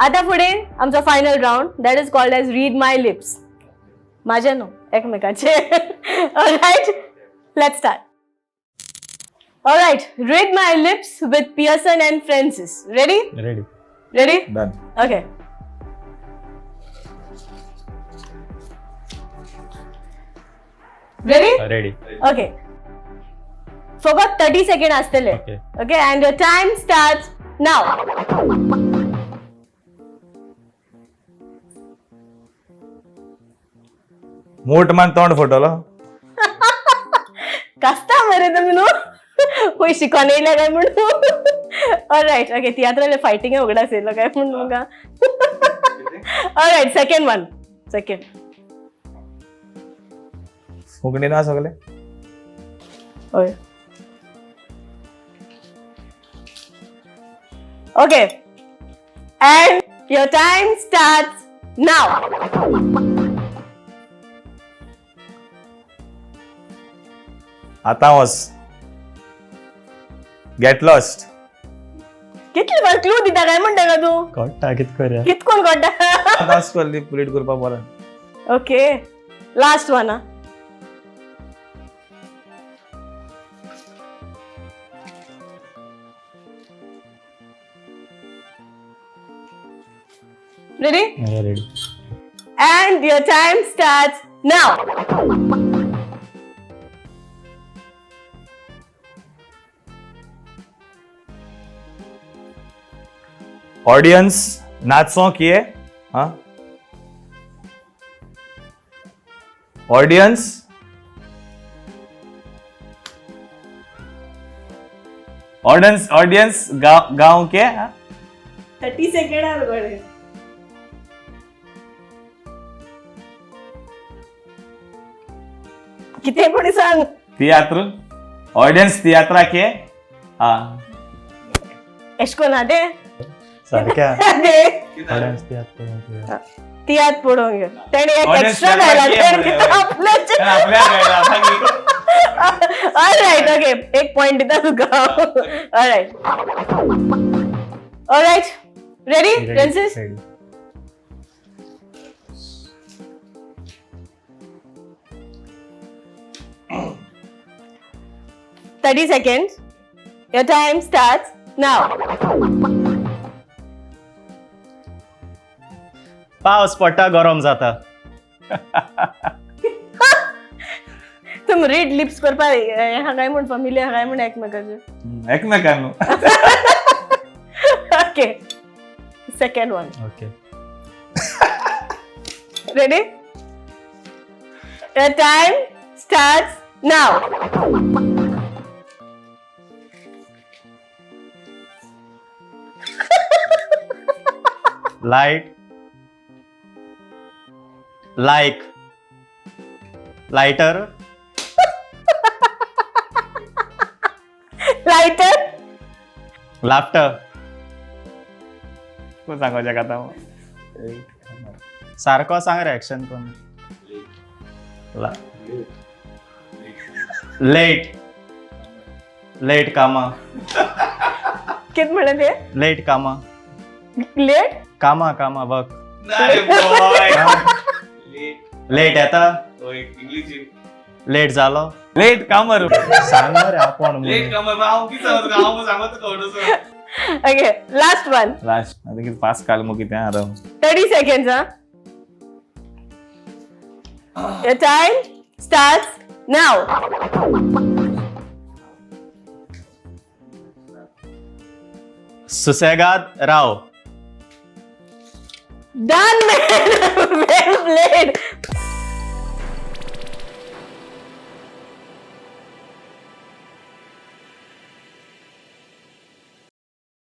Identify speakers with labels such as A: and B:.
A: आता फुडें आमचो final round, that is called as read my lips. माझे न्हू, एकमेकाचे. Right, let's start. Alright, read my lips with Pearson and Francis. Ready?
B: Ready.
A: Ready?
C: Done.
A: Okay. Ready?
B: Ready.
A: Okay. फकत 30 second आसतले.
B: Okay.
A: Okay, and your time starts now.
C: मूठ मान तोंड फुटलो.
A: कास्ता मरे तुमी न्हू, खंय शिकोन येयल्या काय म्हणून. All right, okay. तियात्राले फायटींग उगडास येयलो काय म्हूण तुमकां. All right, second one, second.
C: Konkani ना सगळे.
A: हय. Okay, and your time starts now.
C: आतां वच, गेट लॉस्ट.
A: कितले बार क्लू दिता काय म्हणटा का तूं?
B: कळटा कित करया.
A: कितकोन कळटा?
C: आतां लिप रीड करपाक बरें.
A: Okay, last one. हा, ready?
B: Ready.
A: And your time starts now.
C: Audience नाचो किए. हाँ, ऑडियन्स ऑडियन्स ऑडियन्स गांव गांव के. हाँ?
A: 30 सेकंड are बरे. कितें कोणी सांग.
C: तियात्र ऑडियन्स तियात्रा के. हाँ.
A: एश कोना ते.
B: सारक्या.
A: ते
B: ऑडियन्स तियात्र.
A: तियात्र पळोवंक गेलो तेणे एक
C: Audience
A: extra
C: तियात्रा
A: घायला.
C: किए
A: तेणे
C: म्हणलें.
A: आपल्याचे.
C: आपल्याक कळटा.
A: ऑलरायट, ओके, एक पॉइंट दिता तुका. All right, all right, ready Francis?
B: Ready.
A: 30 seconds. Your time starts now.
B: पावस पडटा, गरम जाता.
A: तुम रीड लिप्स करपा ह्या काय म्हण फॅमिली काय म्हण एकमेकाचे.
C: एकमेकांनो.
A: Okay, second one.
B: Okay.
A: Ready? Your time starts now.
B: Light, like, lighter.
A: Lighter.
B: Laughter.
C: कोण सांगोवचें आतां?
B: सारको सांग रे, एक्शन कोण. लेट, लेट कामा.
A: कित म्हणलें ते?
B: लेट कामा.
A: लेट.
B: कामा, कामा, वर्क.
C: नाही.
B: लेट येता.
C: इंग्लिश.
B: लेट जालो.
C: लेट कामर.
B: सांग मरे आपण.
C: लेट कामर, हांव कितें सांगता, हांव सांगत कळटो.
A: Okay, last one.
C: लास्ट आतां कितें पास काल मग कितें आतां.
A: 30 seconds, huh? Your time starts now.
B: सुसेगाद Rao.
A: Done, man. Well played.